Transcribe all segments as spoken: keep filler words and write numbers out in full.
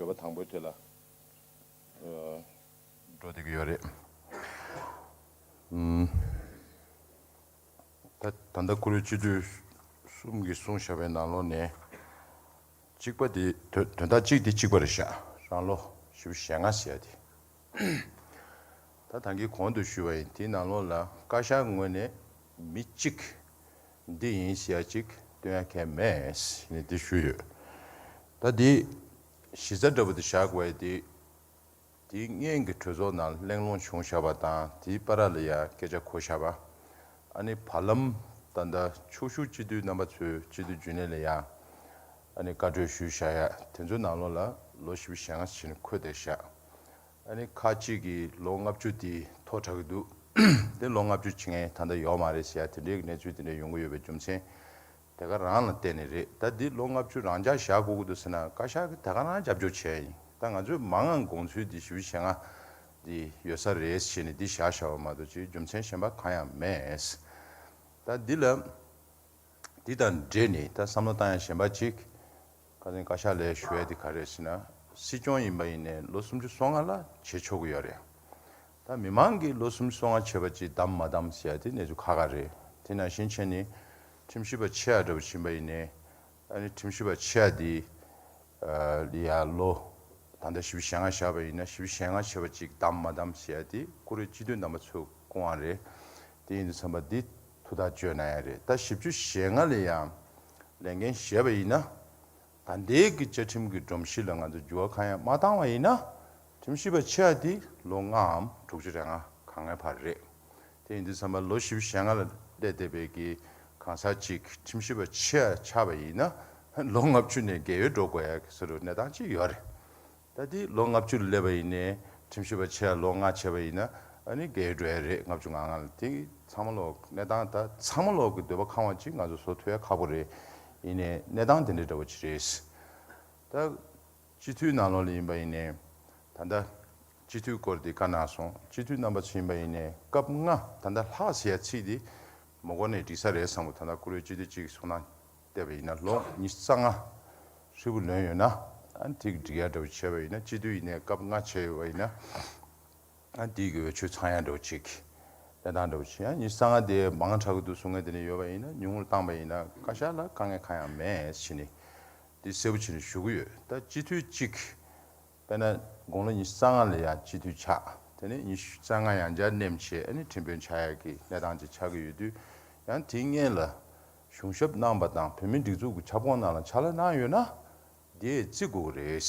བརྗོད་པ་དང་པོའི་དེ་ལ་ཨ་འགྲོ་བསྡད་ཀྱི་ཡོད་རེད། ཨུམ། ད་ད་ལྟ་བཀུར་འོས་སྤྱི་འཐུས་གསུམ་གྱིས་གསུངས་བཞག་པའི་ནང་ལོགས་ནས། གཅིག་པ་དེ་དོན་དོན་དག་གཅིག་དེ་གཅིག་པ་རེད་ཤག་རང་ལོ་བཞི་བཅུ་ཞེ་ལྔ་ཟེར་ཡ་དེ། ད་ད་གིན་གོང་དུ་ཞུས་པ་ཡིན། དེའི་ནང་ལོགས་ལ་བཀའ་ཤག་ངོས་ནས་མི་གཅིག་འདི་ཡིན་ཟེར་ཡ་གཅིག་སྟོན་ཡ་གང་ཡང་མེད་ཟེར་ནས་འདི་ཞུས་ཡོད། ད་འདི་གཞི་རྩ་འདྲ་པོ་དེ་བཞག་དགོས་ཡ་དེ། དེའི་སྔོན་གྱི་གྲོས་ཚོགས་ནང་གླེང་སློང་བྱུང་བཞག་པ་དང་། དེའི་བར་ལ་ཡང་སྐད་ཆ་གོ་བཞག་པ། ཨ་ནི་བར་ལམ་ད་ལྟ་ཕྱོགས་བཞུགས་སྤྱི་འཐུས་རྣམ་པ་ཚོས་སྤྱི་འཐུས་རྒྱུན་ལས་ལ་ཡང་ཨ་ནི་བཀའ་གྲོས་ཞུས་བཞག་ཡ་དེ་ཚོའི་ནང་ལོགས་ལ་ལོ་བཞི་བཅུ་ཞེ་ལྔ་ཕྱིན་འཁོད་བསྡད་བཞག་ཨ་ནི་ཁག་ཅིག་གིས་ལོ་ལྔ་བཅུ་དེ་མཐོ་དྲགས་ཀྱི་འདུག་དེ་ལོ་ལྔ་བཅུ་ཕྱིན་མཁན་ད་ལྟ་ཡོད་མ་རེད་ཟེར་ཡ་དེ་འདྲའི་གནས་ཚུལ་དེ་འདྲ་ཡོང་གི་ཡོད་པའི་རྒྱུ་མཚན། དེ་ག་རང་ལ་བརྟེན་ནས་རེད། ད་འདི་ལོ་ལྔ་བཅུ་རང་འཇགས་བཞག་དགོས་ཀྱི་འདུག་ཟེར་ན། བཀའ་ཤག་གིས་དེ་ག་རང་རྒྱབ་སྐྱོར་བྱས་ཡིན། ད་ང་ཚོས་མང་ང་དགོངས་ཚུལ་འདི་བཞི་བཅུ་ཞེ་ལྔ་འདི་ཡོད་ས་རེད་ཟེར་ནས་འདི་བཞག་བཞག་པ་མ་གཏོགས་ཅིག་རྒྱུ་མཚན་གཞན་པ་གང་ཡང་མེད། ད་འདི་ལ་འདི་དང་འབྲེལ་ནས་ད་བསམ་བློ་བཏང་ཡ་གཞན་པ་ཅིག་ཁ་སང་བཀའ་ཤག་ལ་ཞུ་ཡ་དེ་ག་རེད་ཟེར་ན། སྲིད་སྐྱོང་ཡིན་པ་ཡིན་ནའི་ལོ་སུམ་ཅུ་སོ་ལྔ་ལ་བྱེད་ཆོག་གི་ཡོད་རེད། ད་མི་མང་གིས་ལོ་སུམ་ཅུ་སོ་ལྔ་བྱས་པ་ཅིག་བདམས་མ་བདམས་ཟེར་ཡ་དེ་གནས་ཚུལ་ཁག་ཁག་རེད། དེ་ནང་བཞིན་བྱས་ནས་ཁྲིམས་ཞིབ་པ་ཆེ་ཡ་འདྲ་པོ་ཕྱིན་པ་ཡིན་ནའི། ཨ་ནི་ཁྲིམས་ཞིབ་པ་ཆེ་ཡ་དེ་ཨ་ལ་ཡ་ལོ་ད་ལྟ་བཞི་བཅུ་ཞེ་ལྔ་བཞག་པ་ཡིན་ན། བཞི་བཅུ་ཞེ་ལྔ་བྱས་པ་ཅིག་བདམས་མ་བདམས་ཟེར་ཡ་དེ་བཀུར་འོས་སྤྱི་འཐུས་རྣམ་པ་ཚོས་སྐུ་དབང་རེད། དེ་ཡིན་དུས་ཙམ་པ་འདི་ཐུགས་ཐག་གཅོད་གནང་ཡ་རེད། ད་བཞི་བཅུ་ཞེ་ལྔ་ལ་ཡང་ལས་འགན་བཞེས་པ་ཡིན་ན། ད་ལྟའི་གི་བཅའ་ཁྲིམས་ཀྱི་སྒྲོམ་གཞི་ལ་ང་ཚོ་འགྱུར་བ་གང་ཡང་མ་བཏང་བ་ཡིན་ན། ཁྲིམས་ཞིབ་པ་ཆེ་བ་དེ་ལོ་ལྔའམ་དྲུག་ཅུ་རེ་ལྔ་གང་ངའི་བར་རེད། དེ་ཡིན་དུས་ཙམ་པ་ལོ་བཞི་བཅུ་ཞེ་ལྔ་ལ་སླེབས་བསྡད་པའི་གི་གང་ཟག་ཅིག་ཁྲིམས་ཞིབ་པ་ཆེ་བ་ཆགས་པ་ཡིན་ན། ལོ་ལྔ་བཅུ་ནས་རྒས་ཡོལ་འགྲོ་དགོས་ཡ་གི་བཟོ་འདྲ་གནས་སྟངས་ཅིག་ཡོད་རེད། ད་དེ་ལོ་ལྔ་བཅུ་ལ་སླེབས་པ་ཡིན་ནའི་ཁྲིམས་ཞིབ་པ་ཆེ་བ་ལོ་ལྔ་བྱས་པ་ཡིན་ན། ཨ་ནི་རྒས་ཡོལ་འགྲོ་ཡ་རེད། ལྔ་བཅུ་ང་ལྔ་ལ། དེ་ཚང་མ་ལོག་གནས་སྟངས་ད་ཚང་མ་ལོག་གི་འདོད་པ་ཁེངས་པ་ཅིག་ང་ཚོ་བཟོ་ཐུབ་ཡ་ཁག་པོ་རེད། ཡིན་ནའི་གནས་སྟངས་དེ་འདྲ་འདྲ་བོ་ཅིག་རེད། ད་སྤྱི་འཐུས་ནང་ལོགས་ལ་ཡིན་པ་ཡིན་ནའི། ད་ལྟ་སྤྱི་འཐུས་སྐོར་དེ་བཀའ་གནང་སོང་། སྤྱི་འཐུས་རྣམ་པ་ཚོ་ཡིན་པ་ཡིན་ནའི་སྐབས་ལྔ་ད་ལྟ་ལྷག་ཟེར་ཡ་ཚིག་དེ་མ་གོ་ནས་འགྲིག་ས་རེད་བསམ་གི། ད་ལྟ་བཀུར་འོས་སྤྱི་འཐུས་གཅིག་གི་ཚོགས་ནང་བལྟས་པ་ཡིན་ན་ལོ་ཉི་ཤུ་རྩ་ལྔ་ཧྲིལ་པོ་ལོན་ཡོད་ན། ཨ་ནི་དེ་གི་འགྲིག་ཡ་འདྲ་བོ་བྱས་པ་ཡིན་ན། སྤྱི་འཐུས་ཡིན་ནའི་སྐབས་ལྔ་བྱས་ཡོད་པ་ཡིན་ན། ཨ་དེའི་གི་འོས་ཆོས་ཚང་ཡ་འདྲ་བོ་ཅིག་གནས་སྟངས་འདྲ་བོ་ཅིག་ཡང་ཉི་ཤུ་རྩ་ལྔ་དེ་མང་དྲགས་ཀྱི་འདུག་གསུང་མཁན་དེ་འདྲ་ཡོད་པ་ཡིན་ན། ཉུང་ངུར་བཏང་པ་ཡིན་ན་བཀའ་ཤག་ལ་དཀའ་ངལ་གང་ཡང་མེད་ཟེར་ནས་འདི་གསལ་པོ་བྱས་ནས་ཞུ་གི་ཡོད། ད་སྤྱི་འཐུས་གཅིག་དཔེར་ན་དགུང་ལོ་ཉི་ཤུ་རྩ་ལྔ་ལ་ཡང་སྤྱི་འཐུས་ཆགས། དེ་ནས་ཉི་ཤུ་རྩ་ལྔ་ཡང་བསྐྱར་མནན་བྱས། ཨ་ནི་ཁྲིམས་དཔོན་ཆགས་ཡ་གི་གནས་སྟངས་ཅིག་ཆགས་ཀྱི་ཡོད་དུས། ཡང་དེའི་སྔོན་ལ་གཞུང་ཞབས་གནང་པ་དང་བོད་མིའི་སྒྲིག་འཛུགས་ཀྱི་ཁྱབ་ཁོངས་ནང་ལ་ཕྱག་ལས་གནང་ཡོད་ན། དེ་བརྩི་དགོས་ཀྱི་རེད།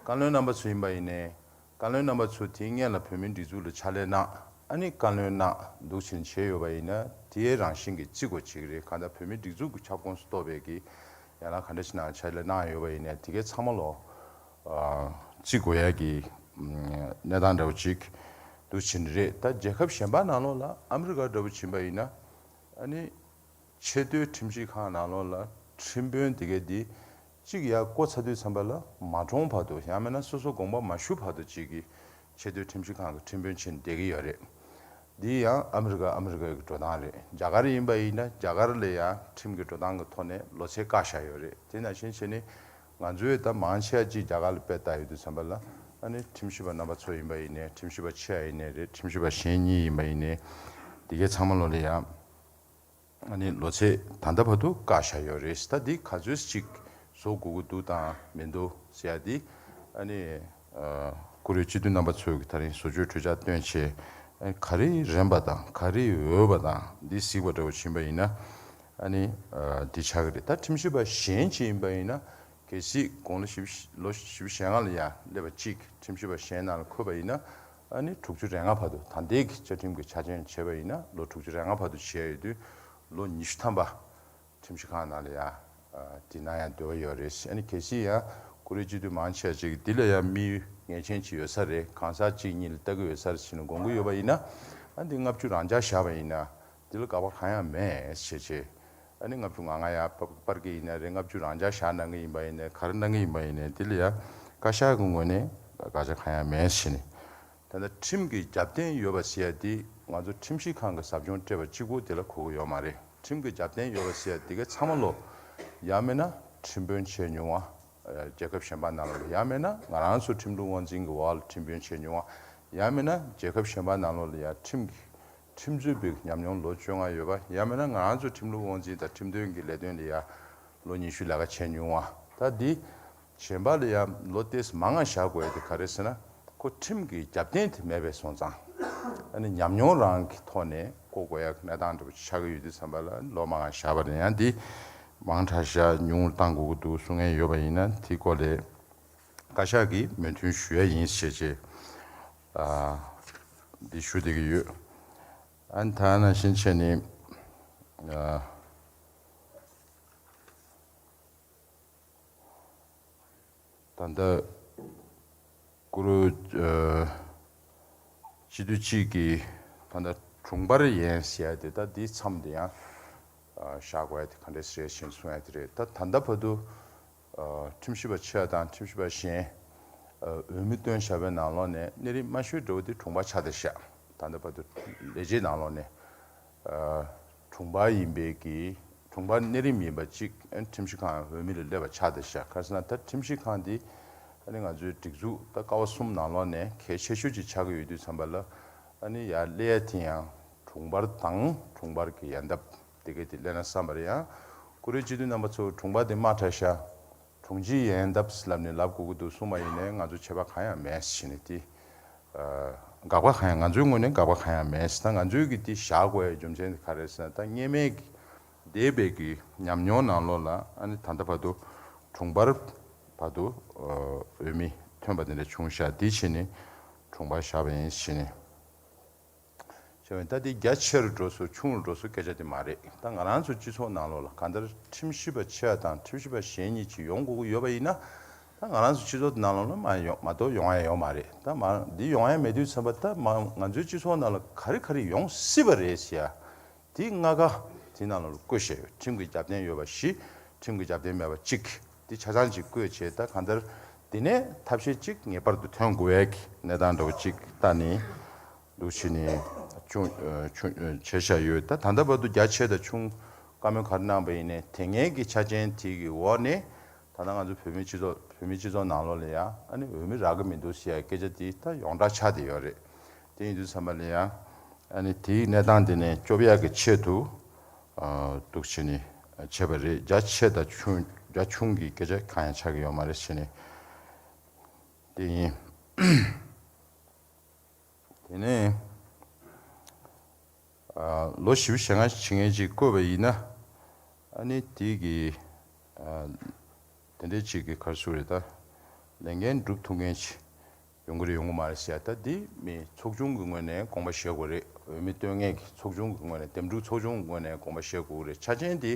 བཀའ་བློན་རྣམ་པ་ཚོ་ཡིན་པ་ཡིན་ནའི། བཀའ་བློན་རྣམ་པ་ཚོ་དེའི་སྔོན་ལ་བོད་མིའི་སྒྲིག་འཛུགས་ལ་ཕྱག་ལས་གནང་། ཨ་ནི་བཀའ་བློན་གནང་འདུག་ཕྱིན་བྱས་ཡོད་པ་ཡིན་ན། དེའི་རང་བཞིན་གྱིས་བརྩི་དགོས་བྱེད་ཀྱི་རེད། གང་ལྟར་བོད་མིའི་སྒྲིག་འཛུགས་ཀྱི་ཁྱབ་ཁོངས་སུ་གཏོགས་པའི་གི་ཡན་ལག་ག་འདྲ་ཞིག་ནང་ཕྱག་ལས་གནང་ཡོད་པ་ཡིན་ནའི་དེ་གའི་ཚང་མ་ལོ་ཨ་བརྩི་དགོས་ཡ་གི་ཨམ་གནས་སྟངས་འདྲ་བོ་ཅིག་འདུག་ཕྱིན་རེད། ད་རྒྱལ་ཁབ་གཞན་པ་ནང་ལོགས་ལ་ཨ་མི་རི་ཀ་འདྲ་བོ་ཕྱིན་པ་ཡིན་ན། ཨ་ནི་ཆེས་མཐོའི་ཁྲིམས་ཞིབ་ཁང་ནང་ལོགས་ལ་ཁྲིམས་དཔོན་དེ་གའི་འདི་གཅིག་ཡར་བསྐོ་ཚར་དུས་ཙམ་པ་ལ་མ་གྲོངས་བར་དུ། ཡང་མིན་ན་སོ་སོ་དགོངས་པ་མ་ཞུ་བར་དུ་ཅིག་གི་ཆེས་མཐོའི་ཁྲིམས་ཞིབ་ཁང་གི་ཁྲིམས་དཔོན་བྱས་ནས་བསྡད་ཀྱི་ཡོད་རེད། འདི་ཡང་ཨ་མི་རི་ཀ་ཨ་མི་རི་ཀ་གི་འགྲོ་སྟངས་རེད། རྒྱ་གར་ཡིན་པ་ཡིན་ན་རྒྱ་གར་ལ་ཡང་ཁྲིམས་ཀྱི་འགྲོ་སྟངས་ཀྱི་ཐོག་ནས་ལོ་ཚད་བཀག་བཞག་ཡོད་རེད། དེ་ནང་བཞིན་བྱས་ནས་ང་ཚོའི་ད་མང་ཆེ་བ་ཅིག་རྒྱ་གར་ལ་དཔེ་བལྟ་ཡོང་དུས་ཙམ་པ་ལ། ཨ་ནི་ཁྲིམས་ཞིབ་པ་རྣམ་པ་ཚོ་ཡིན་པ་ཡིན་ནའི། ཁྲིམས་ཞིབ་པ་ཆེ་ཡ་ཡིན་ནའི་རེད། ཁྲིམས་ཞིབ་པ་གཞན་གཉིས་ཡིན་པ་ཡིན་ནའི། དེ་གའི་ཚང་མ་ལོ་ལ་ཡང་ཨ་ནི་ལོ་ཚད་ད་ལྟ་བར་དུ་བཀག་བཞག་ཡོད་རེད། ད་འདི་ག་ཚོད་ཅིག་བཟོ་དགོས་ཀྱི་འདུག་དང་མི་འདུག་ཟེར་ཡ་འདི་ཨ་ནི་ཨ་བཀུར་འོས་སྤྱི་འཐུས་རྣམ་པ་ཚོས་ད་རིང་བཟོ་བཅོས་གྲོས་འཆར་བཏོན་བྱས། ཨ་ག་རེ་རན་པ་དང་ག་རེ་འོས་པ་དང་འདི་གཟིགས་པ་འདྲ་བོ་ཕྱིན་པ་ཡིན་ན། ཨ་ནི་ཨ་འདི་ཆགས་ཀྱི་རེད། ད་ཁྲིམས་ཞིབ་པ་གཞན་ཅིག་ཡིན་པ་ཡིན་ན། གལ་སྲིད་དགུང་ལོ་བཞི་བཅུ་ལོ་བཞི་བཅུ་ཞེ་ལྔ་ལ་ཡང་སླེབས་པ་གཅིག་ཁྲིམས་ཞིབ་པ་གཞན་ནང་ལ་འཁོད་པ་ཡིན་ན། ཨ་ནི་དྲུག་ཅུ་རེ་ལྔ་བར་དུ། ད་ལྟའི་གི་བཅའ་ཁྲིམས་ཀྱི་ཆ་རྐྱེན་བྱས་པ་ཡིན་ན་ལོ་དྲུག་ཅུ་རེ་ལྔ་བར་དུ་བྱས་ཡོད་དུས། ལོ་ཉི་ཤུ་ཐམ་པ་ཁྲིམས་ཞིབ་ཁང་ནང་ལ་ཡང་ཨ་དེ་ནང་ཡང་སྡོད་པ་ཡོད་རེད། ཨ་ནི་གལ་སྲིད་ཡང་བཀུར་འོས་སྤྱི་འཐུས་མང་ཆེ་བ་ཅིག་གིས་འདི་ལ་ཡང་དམིགས་ཡུལ་ངེས་ཅན་ཅིག་ཡོད་ས་རེད། གང་ཟག་གཅིག་གཉིས་ལ་ལྟ་གི་ཡོད་ས་རེད་ཟེར་ནས་དགོངས་ཀྱི་ཡོད་པ་ཡིན་ན། ཨ་འདི་ལྔ་བཅུ་རང་འཇགས་བཞག་པ་ཡིན་ན། འདི་ལ་དགག་པ་གང་ཡང་མེད་ཟེར་བྱས། ཨ་ནི་ལྔ་བཅུ་ང་ལྔ་ཡར་སྤར་སྤར་གྱི་ཡིན་ན་རེད། ལྔ་བཅུ་རང་འཇགས་བཞག་གནང་གི་ཡིན་པ་ཡིན་ནའི། ག་རེ་གནང་གི་ཡིན་པ་ཡིན་ནའི། འདི་ལ་ཡང་བཀའ་ཤག་གི་ངོས་ནས་དགག་བྱ་གང་ཡང་མེད་ཟེར་ནས། ད་ལྟ་ཁྲིམས་ཀྱི་རྒྱབ་རྟེན་ཡོད་པ་ཟེར་ཡ་འདི་ང་ཚོ་ཁྲིམས་ཞིབ་ཁང་གི་ཟབ་སྦྱོང་སྤྲད་པ་གཅིག་པོ་དེ་ལ་གོ་གི་ཡོད་མ་རེད། ཁྲིམས་ཀྱི་རྒྱབ་རྟེན་ཡོད་པ་ཟེར་ཡ་འདི་ག་ཚང་མ་ལོ་ཡང་མིན་ན་ཁྲིམས་དཔོན་བྱས་མྱོང་བ། རྒྱལ་ཁབ་གཞན་པ་ནང་ལ། ཡང་མིན་ན་ང་རང་ཚོ་ཁྲིམས་ལུགས་དབང་འཛིན་གྱི་འོག་ལ་ཁྲིམས་དཔོན་བྱས་མྱོང་བ། ཡང་མིན་ན་རྒྱལ་ཁབ་གཞན་པ་ནང་ལོགས་ལ་ཡང་ཁྲིམས་ཀྱི་ཁྲིམས་རྩོད་པའི་ཉམས་མྱོང་ལོ་བཅོ་ལྔ་ཡོད་པ། ཡང་མིན་ན་ང་རང་ཚོ་ཁྲིམས་ལུགས་དབང་འཛིན་དང་ཁྲིམས་དོན་གྱི་ལས་དོན་ལ་ཡང་ལོ་ཉི་ཤུ་ལས་ཀ་བྱས་མྱོང་བ། ད་འདི་གཞན་པ་ལ་ཡང་ལོ་ཏོག་ཙམ་མང་ང་བཞག་དགོས་ཡ་དེ་ག་རེ་ཟེར་ན། ཁོ་ཁྲིམས་ཀྱི་རྒྱབ་རྟེན་དེ་མེད་པས་སོང་ཙང་། ཨ་ནི་ཉམས་མྱོང་རང་གི་ཐོག་ནས་བསྐོ་དགོས་ཡ་གནས་སྟངས་འདྲ་པོ་ཆགས་ཀྱི་ཡོད་དུས་ཙམ་པ་ལ་ལོ་མང་ང་བཞག་པ་རེད། ཡང་འདི་མང་དྲགས་ཤག་ཉུང་རུ་བཏང་དགོས་ཀྱི་འདུག་གསུང་མཁན་ཡོད་པ་ཡིན་ན་དེའི་སྐོར་ལ་བཀའ་ཤག་གིས་མོས་མཐུན་ཞུ་ཡ་ཡིན་ཞེས་བྱས། ཨ། འདི་ཞུ་བསྡད་ཀྱི་ཡོད། ཨ་ནི་ད་ནང་བཞིན་བྱས་ནས། ཨ། ད་ལྟ་ཀུ་རུ། ཨ། སྤྱི་འཐུས་གཅིག་གིས་ད་ལྟ་དྲུང་འཕར་ཡན་ཟེར་ཡ་དེ། ད་འདིའི་མཚམས་དེ་ཡང་བཞག་དགོས་ཡ་དེ་ག་འདྲས་རེད་ཞེས་གསུང་ཡ་དེ་རེད། ད་ད་ལྟ་བར་དུ། ཨ། ཁྲིམས་ཞིབ་པ་ཆེ་བ་དང་ཁྲིམས་ཞིབ་པ་གཞན། ཨ། འོས་མི་བཏོན་བཞག་པའི་ནང་ལོགས་ནས་གནས་རིམ་དམའ་ཤོས་འདྲ་བོ་དེ་དྲུང་འཕར་ཆགས་བསྡད་ཤག་ད་ལྟ་བར་དུ་ལས་བྱེད་ནང་ལོགས་ནས། ཨ། དྲུང་འཕར་ཡིན་པའི་གི་དྲུང་འཕར་གནས་རིམ་ཡིན་པ་གཅིག་ཨ་ནི་ཁྲིམས་ཞིབ་ཁང་འོས་མི་ལ་སླེབས་པ་ཆགས་བསྡད་ཤག་ག་རེ་ཟེར་ན་ད་ཁྲིམས་ཞིབ་ཁང་འདི་ཨ་ནི་ང་ཚོའི་སྒྲིག་འཛུགས་ད་ཀ་བ་གསུམ་ནང་ལོགས་ནས་གལ་ཆེ་ཤོས་ཅིག་ཆགས་ཀྱི་ཡོད་དུས་ཙམ་པ་ལ། ཨ་ནི་ཡར་སླེབས་ཡ་དེ་ཡང་དྲུང་འཕར་དང་དྲུང་འཕར་གྱི་ཡན་འདབ་དེ་གས་དེ་སླེབས་ན་བསམ་པ་རེད། ཡང་ཀུ་རེ་སྤྱི་འཐུས་རྣམ་པ་ཚོ་དྲུང་འཕར་དེ་དམའ་དྲགས་ཤག་དྲུང་ཆེའི་ཡན་འདབ་ལབ་ནས་ལབ་དགོས་ཀྱི་འདུག་གསུངས་པ་ཡིན་ནའི་ང་ཚོ་ཆད་པ་གང་ཡང་མེད་ཟེར་ནས་དེ། ཨ། དགག་པ་གང་ཡང་། ང་ཚོའི་ངོས་ནས་དགག་པ་གང་ཡང་མེད། ད་ང་ཚོའི་གི་དེ་བཞག་དགོས་ཡའི་རྒྱུ་མཚན་དེ་ག་རེ་ཟེར་ན། ད་སྔོན་མའི་གི་འདས་པའི་གི་ཉམས་མྱོང་ནང་ལོགས་ལ་ཨ་ནི་ད་ལྟ་བར་དུ་དྲུང་འཕར་བར་དུ། ཨ། འོས་མི་ཐོན་པ་དེ་འདྲ་བྱུང་ཤག་དེ་བྱས་ནས་དྲུང་འཕར་བཞག་པ་ཡིན་ཟེར་ནས། བྱས་པས་ད་དེ་རྒྱ་ཆེ་རུ་འགྲོ་སོང་ཆུང་རུ་འགྲོ་སོང་སྐད་ཆ་དེ་མ་རེད། ད་ང་རང་ཚོ་སྤྱི་ཚོགས་ནང་ལོགས་ལ་གང་ལྟར་ཁྲིམས་ཞིབ་པ་ཆེ་བ་དང་ཁྲིམས་ཞིབ་པ་གཞན་གཉིས་ཅིག་ཡོང་དགོས་ཀྱི་ཡོད་པ་ཡིན་ན། ད་ང་རང་ཚོ་སྤྱི་ཚོགས་ནང་ལོགས་ལ་མ་ཡོང་མ་གཏོགས་ཡོང་ཡ་ཡོད་མ་རེད། ད་མ་འདི་ཡོང་ཡ་མེད་དུས་ཙམ་པ་ད་མ་ང་ཚོའི་སྤྱི་ཚོགས་ནང་ལ་ག་རེ་ག་རེ་ཡོང་སྲིད་པ་རེད་ཟེར་ཡ། དེ་ལྔ་ཀ་དེ་ནང་ལོགས་ལ་བཀོད་བཞག་ཡོད། ཁྲིམས་ཀྱི་རྒྱབ་རྟེན་ཡོད་པ་བཞི། ཁྲིམས་ཀྱི་རྒྱབ་རྟེན་མེད་པ་གཅིག་དེ་ཆ་ཚང་ཅིག་བཀོད་བྱས། ད་གང་ལྟར་དེ་ནས་ཐབས་ཤེས་གཅིག་ངེས་པར་དུ་ཐོན་དགོས་ཡ་གི་གནས་སྟངས་འདྲ་བོ་གཅིག་ལྟ་ནས་འདུག་བྱས་ནས་ཆུང་ཆུང་བྱས་བཞག་ཡོད། ད་ད་ལྟ་བར་དུ་རྒྱ་ཆེ་དང་ཆུང་བཀའ་མོལ་ག་རེ་གནང་པ་ཡིན་ནའི་དེ་སྔའི་གི་ཆ་རྐྱེན་དེ་གི་འོག་ནས། ད་ལྟ་ང་ཚོ་བོད་མི་སྤྱི་ཚོགས་བོད་མི་སྤྱི་ཚོགས་ནང་ལོགས་ལ་ཡང་ཨ་ནི་འོས་མི་རག་གི་མི་འདུག་ཟེར་ཡ་སྐད་ཆ་དེ་ད་ཡོངས་གྲགས་ཆགས་བསྡད་ཡོད་རེད། དེ་ཡིན་དུས་ཙམ་པ་ལ་ཡང་ཨ་ནི་དེའི་གནས་སྟངས་དེ་ནས་སྐྱོབ་ཡག་གི་ཆེད་དུ། ཨ། འདུག་བྱས་ནས་བྱས་པ་རེད། རྒྱ་ཆེ་དང་ཆུང་རྒྱ་ཆུང་གི་སྐད་ཆ་གང་ཡང་ཆགས་ཀྱི་ཡོད་མ་རེད་བྱས་ནས། དེ་ཡིན། དེ་ནས། ཨ། ལོ་བཞི་བཅུ་ཞེ་ལྔ་བྱེད་མཁན་ཅིག་བསྐོས་པ་ཡིན་ན། ཨ་ནི་དེ་གི། ཨ། དེ་འདྲའི་ཅིག་གི་ག་རེ་ཟེར་དགོས་རེད། ད་ལས་འགན་སྒྲུབ་ཐུབ་མཁན་ཅིག་ཡོང་གི་རེད་ཡོང་གི་མ་རེད་ཟེར་ཡ། ད་འདི་མི་ཚོགས་ཆུང་གི་ངོས་ནས་དགོངས་པ་བཞེས་དགོས་རེད། འོས་མི་བཏོན་མཁན་གྱི་ཚོགས་ཆུང་གི་ངོས་ནས་འདེམས་སྒྲུག་ཚོགས་ཆུང་གི་ངོས་ནས་དགོངས་པ་བཞེས་དགོས་ཀྱི་རེད། ཆ་རྐྱེན་འདི་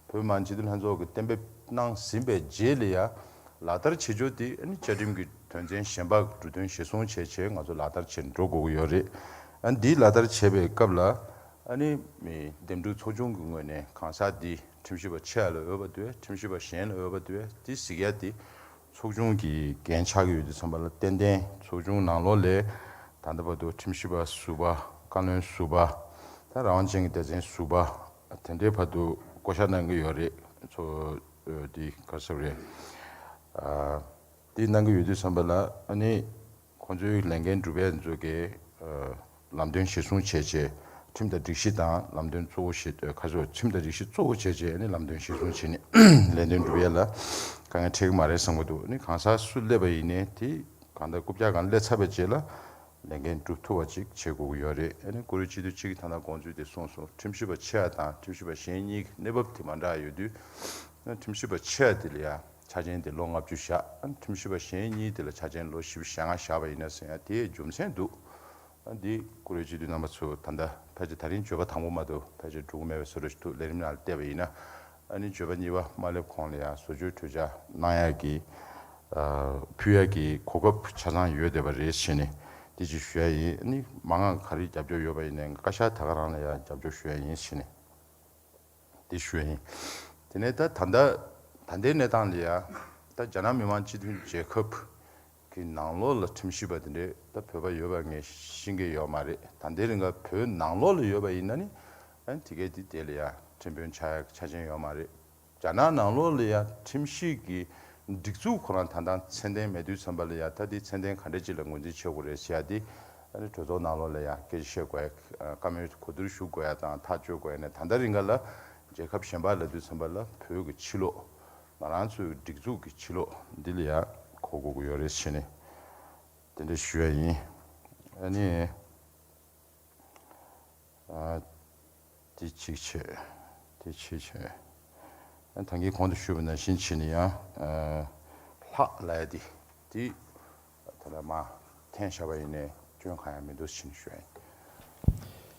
བོད་མི་མང་སྤྱི་འཐུས་ལྷན་ཚོགས་ཀྱིས་གཏན་འབེབས་གནང་ཟིན་པའི་རྗེས་ལ་ཡ་ལག་བསྟར་བྱེད་ཕྱོགས་འདི་ཨ་ནི་བཅའ་ཁྲིམས་ཀྱི་དོན་ཚན་གཞན་པ་འབྲུ་དོན་གཞིར་བཟུང་བྱས་བྱས་ང་ཚོ་ལག་བསྟར་བྱེད་འགྲོ་དགོས་ཀྱི་ཡོད་རེད། ཨ་ནི་འདི་ལག་བསྟར་བྱེད་པའི་སྐབས་ལ་ཨ་ནི་མི་འདེམས་སྒྲུག་ཚོགས་ཆུང་གི་ངོས་ནས་གང་ཟག་འདི་ཁྲིམས་ཞིབ་པ་ཆེ་བ་ལ་འོས་པ་འདུག་གས། ཁྲིམས་ཞིབ་པ་གཞན་ལ་འོས་པ་འདུག་གས། འདི་གཟིགས་ཡ་འདི་ཚོགས་ཆུང་གི་འགན་ཆགས་ཀྱི་ཡོད་དུས་ཙམ་པ་ལ། ཏན་ཏན་ཚོགས་ཆུང་ནང་ལོགས་ལ་ད་ལྟ་བར་དུ་ཁྲིམས་ཞིབ་པ་ཟུར་པ། བཀའ་བློན་ཟུར་པ། ད་རང་དབང་ཅན་གྱི་སྡེ་ཚན་ཟུར་པ་དེ་འདྲའི་བར་དུ་བསྐོ་བཞག་གནང་གི་ཡོད་རེད། ཚོ་འདི་ག་རེ་ཟེར་དགོས་རེད། ཨ། འདི་གནང་གི་ཡོད་དུས་ཙམ་པ་ལ་ཨ་ནི་ཁོང་ཚོའི་ལས་འགན་སྒྲུབ་ཡ་ཚོ་གི། ཨ། ལམ་སྟོན་གཞིར་བཟུང་བྱས་བྱས། ཁྲིམས་དང་སྒྲིག་གཞི་དང་ལམ་སྟོན་གཙོ་བོ་བྱས། ཨ། ཁ་ཕྱོགས་ཁྲིམས་དང་སྒྲིག་གཞི་གཙོ་བོ་བྱས་བྱས་ཨ་ནི་ལམ་སྟོན་གཞིར་བཟུང་བྱས་ནས་ལས་དོན་སྒྲུབ་ཡ་ལ་དཀའ་ངལ་འཕྲད་ཀྱི་མ་རེད་བསམ་གྱི་འདུག་ཨ་ནི་གང་ཟག་སུ་སླེབས་པ་ཡིན་ནའི་དེ་གང་ལྟར་རྐུབ་བཀྱག་སྒང་སླེབས་ཚར་བའི་རྗེས་ལ་ལས་འགན་སྒྲུབ་ཐུབ་པ་ཅིག་བྱེད་དགོས་ཀྱི་ཡོད་རེད། ཨ་ནི་ཀུ་རེ་སྤྱི་འཐུས་གཅིག་གིས་ད་ལྟ་དགོངས་ཚུལ་དེ་གསུངས་སོང་། ཁྲིམས་ཞིབ་པ་ཆེ་བ་དང་ཁྲིམས་ཞིབ་པ་གཞན་གཉིས་ཀྱི་གནས་བབ་དེ་མ་འདྲ་ཡོད་དུས། ཨ། ཁྲིམས་ཞིབ་པ་ཆེ་བ་དེ་ལ་ཡ་ཆ་རྐྱེན་དེ་ལོ་ལྔ་བཅུ་བཞག་ཨ། ཁྲིམས་ཞིབ་པ་གཞན་གཉིས་དེ་ལ་ཆ་རྐྱེན་ལོ་བཞི་བཅུ་ཞེ་ལྔ་བཞག་པ་ཡིན་ན་ཟེར་ཡ་དེའི་རྒྱུ་མཚན་འདུག་ཨ། འདི་ཀུ་རེ་སྤྱི་འཐུས་རྣམ་པ་ཚོ་ད་ལྟ་ཕལ་ཆེར་ད་རིང་བརྗོད་པ་དང་པོ་མ་གཏོགས་ཕལ་ཆེར་འགྲོ་གི་མེད་པའི་བཟོ་འདྲ་ཞིག་འདུག་ལས་རིམ་ནང་ལ་བལྟས་པ་ཡིན་ན། ཨ་ནི་བརྗོད་པ་གཉིས་པ་མ་སླེབས་གོང་ལ་ཡང་བཟོ་བཅོས་གྲོས་འཆར་གནང་ཡག་གི། ཨ། ཕུལ་ཡག་གི་གོ་སྐབས་ཆ་ཚང་ཡོད་བསྡད་པ་རེད་ཟེར་ནས་འདི་ཅིག་ཞུ་ཡ་ཡིན། ཨ་ནི་མང་ང་ག་རེ་རྒྱབ་སྐྱོར་ཡོད་པ་ཡིན་ནའི་བཀའ་ཤག་ད་ག་རང་ལ་ཡང་རྒྱབ་སྐྱོར་ཞུ་ཡ་ཡིན་ཟེར་ནས། དེ་ཞུ་ཡ་ཡིན། དེ་ནས་ད་ད་ལྟ་ད་ལྟའི་གནས་སྟངས་ལ་ཡ། ད་རྒྱ་ནག་མི་དམངས་སྤྱི་མཐུན་རྒྱལ་ཁབ་ཀྱི་ནང་ལོགས་ལ་ཁྲིམས་ཞིབ་པ་དེ་འདྲས་ད་བོད་པ་ཡོད་པ་ངས་ཤེས་ཀྱི་ཡོད་མ་རེད། ད་ལྟའི་རིང་ག་བོད་ནང་ལོགས་ལ་ཡོད་པ་ཡིན་ན་ནི་ཨ་ནི་དེ་གས་དེ་དེ་ལ་ཡ་ཁྲིམས་དཔོན་ཆགས་ཡ་ཆ་རྐྱེན་ཡོད་མ་རེད། རྒྱ་ནག་ནང་ལོགས་ལ་ཡ་ཁྲིམས་ཞིབ་ཀྱི་ སྒྲིག་འཛུགས་ཁོ་རང་ད་ལྟ་ཚད་ལྡན་མེད་དུས་ཙམ་པ་ལ་ཡ། ད་འདི་ཚད་ལྡན་ག་འདྲ་ཅིག་ལ་ངོས་འཛིན་བྱེད་དགོས་རེད་ཟེར་ཡ་འདི། ཨ་ནི་གྲོས་ཚོགས་ནང་ལོགས་ལ་ཡ་སྐད་ཆ་བཤད་དགོས་ཡ། བཀའ་མོལ་གོ་བསྡུར་ཞུ་དགོས་ཡ་དང་ཐག་གཅོད་དགོས་ཡ་ནས། ད་ལྟ་རིང་ག་ལ་རྒྱལ་ཁབ་གཞན་པ་ལབ་དུས་ཙམ་པ་ལ་བོད་ཀྱི་ཕྱི་ལོགས། ང་རང་ཚོའི་སྒྲིག་འཛུགས་ཀྱི་ཕྱི་ལོགས་འདི་ལ་ཡ་གོ་དགོས་ཀྱི་ཡོད་རེད་ཟེར་ནས་དེ་འདྲ་ཞུ་ཡ་ཡིན། ཨ་ནི། ཨ། དེ་གཅིག་བྱས། དེ་གཅིག་བྱས། ཨ། ད་གིན་གོང་དུ་ཞུས་པ་ནང་བཞིན་བྱས་ནས་ཡང་། ཨ། ལྷག་ལབ་ཡ་དེ། དེ་ད་ལྟ་མར་འཐེན་བཞག་པ་ཡིན་ནའི་སྐྱོན་གང་ཡང་མི་འདུག་ཟེར་ནས་ཞུ་ཡ་ཡིན།